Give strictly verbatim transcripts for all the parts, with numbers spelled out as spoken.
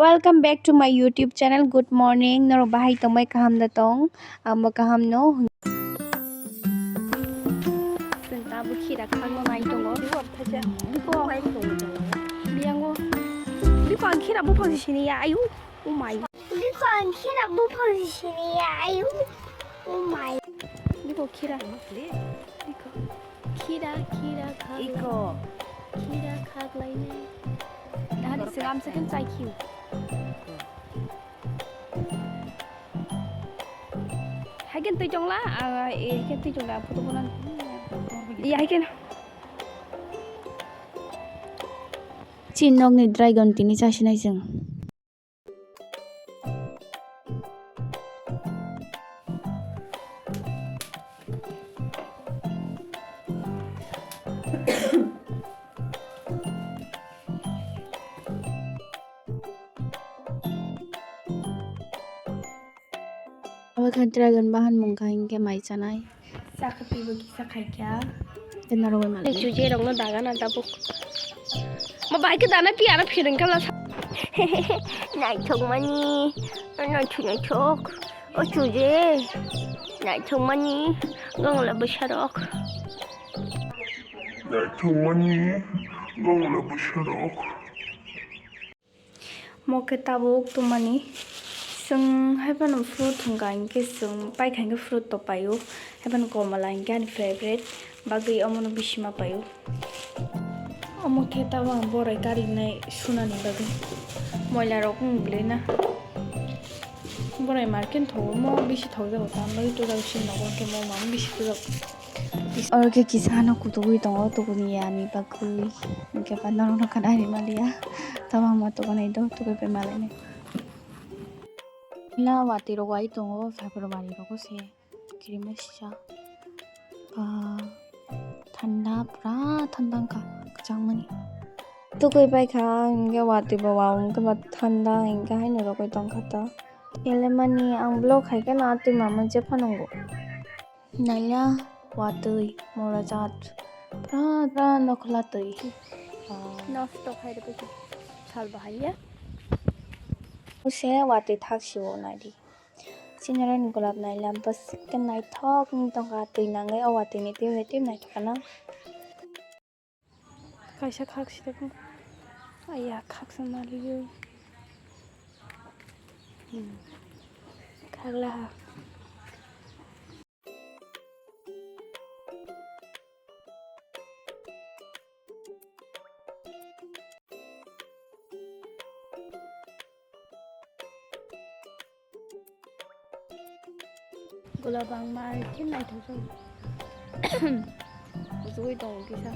Welcome back to my YouTube channel. Good morning. Norok bahai tongbai kaham da tong? Amo kaham no. Chwng tabuk khira khagwi mai tongo. Biko. Biyango. Biko ang khira buphang sini ya. Ayu. Oh my. Biko ang khira buphang sini ya. Ayu. Oh my. Biko khira. Biko. Khira, khira khagwi. Iko. Khira khagwi ne. Dahani singam sekin chai khiu. Haiken twi chongla, ah, eh, haiken twi chongla, photo bonan. Iya, haiken. Chin nokni dragon tini chasinai chwng. Abo khe dragon bahan mung kha hinkhe mai chanai. Chakha twibo kisa khaikha. Tei narwgwi manwi. Chuje rokno dagana tabuk. Ma bai khe dana pi aro phiring kala sa. Naithok mani. Naithok naithok. O chuje. Naithok mani. Gongla bwsarok. Naithok mani. Gongla bwsarok. Mo khe tabuk tongmani. Chwng haiphano fruit thwngkha hinkhe chwng paikha hinkhe fruit to paio. Haiphano komala hinkhe ani favorite. Bagwi omono bisi ma paio. Omo khe tabuk ang borai karinai sunani bagwi. Moila rok wng bwlwi na. Borai market thogo mo bisi thokjago tam bagwi tujak sini nogo hinkhe mo mam bisi tujak. Oro khe kisa ano kutugwi tongo, tuguni yani bagwi. Hinkhe ba norokno kha naini maliya. Tamo ma tuganai do, tugwi pai malainai. Ila watwi rok wai tongo, February rogo se. Kirima sisa. Ba thanda, pura thanda wngkha, kwchangmani. Tugwi pai kha, hinkhe watwi bo wa, hinkhe ba thanda, hinkhe haino rogwi tongkha ta. Elemani ang vlog hai kheno atwi mama jepha nungo. Naila watwi mora jat. Pura, pura nokhla twi. Nosto khai rwgwi sal bahai ya. Use watwi thak sio naidi. Sinirani golap naila bwswk khe naithok wng tongkha twi nangwi o watwini twi hai twi naithok kheno. Kaisa khak sida khe. Aya khaksa maliyo. Hmm. Khagla ha. Golap bangma khe naithok jani. Kuchugwi tongo kisa.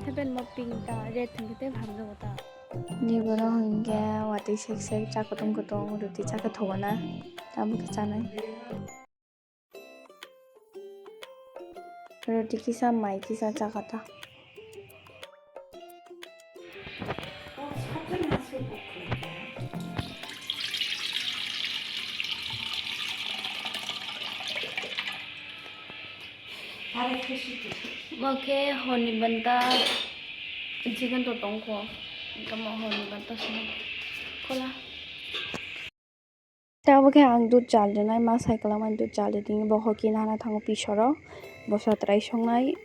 Haiphano pink ta, red hinkhe tei hamjago ta. Niboro hinkhe watwi sek sek cha kutung kutung ruti chakhe thogona. Tabukhe chanai. Roti kisa, mai kisa chakha ta. Bo khe horni banta chicken to tongkho. Tamo horni banta swnam. Khola. Tei abo khe ang dudh chal rwnai, ma sai kwlangmani dudh chal rwdi, bo hoki nana thango pisoro, bo satrai songnai.